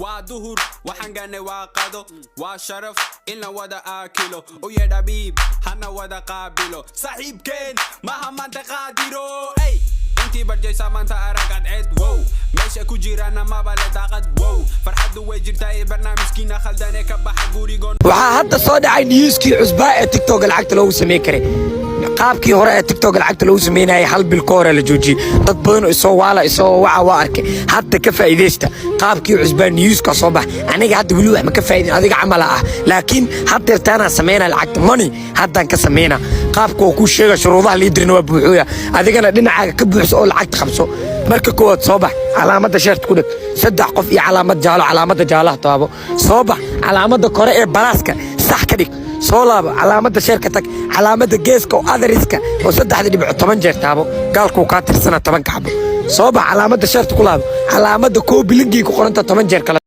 Waa duhur, waxaan gaanay waa qado, waa sharaf in la wada aakilo. U yeedha biib hana wada qaabilo, saaxiibkeen maha maanta qaadiro. Ey, intii barjaysa maanta arag cadceed. Wow, meesha ku jirana maba le daaqad. Wow, farxaddu way jirtaa ee barnaamijkiina khaldane ka baxa gurigoon. Waxaa hadda soo dhacay newskii cusbaa ee TikTok lacagta loogu sameyn karay. Qaabkii hore ee TikTok lacagta loogu sameynayay hal bil ka hore la joojiyey. Dad badan oo isoo waala, isoo waca, waa arkay. Hadda ka faa'iidaysta qaabkii cusbaa, newska soo bax. Aniga hadda weli wax ma ka faa'iidin, adiga camala ah, laakiin haddeertaanaa sameynaa lacagta money, haddaan ka sameynaa. Qaabka oo kuu sheega, shuruudaha liidirina waa buuxooya, adigana dhinacaaga ka buuxso oo lacagta qabso. Marka koowaad, soo bax, calaamadda shareta ku dheg, saddex qof iyo calaamad jaalo, calaamadda jaalaha taabo. Soo bax, calaamadda kore ee pluska sax ka dhig. Soo laabo, calaamadda shareka tag, calaamadda geeska oo otherska oo saddexda dhibco 10 jeer taabo, gaalkuu kaa tirsana 10-ka xabo. Soo bax, calaamadda shareta ku laabo, calaamadda copy linkii ku qoranta 10 jeer kale.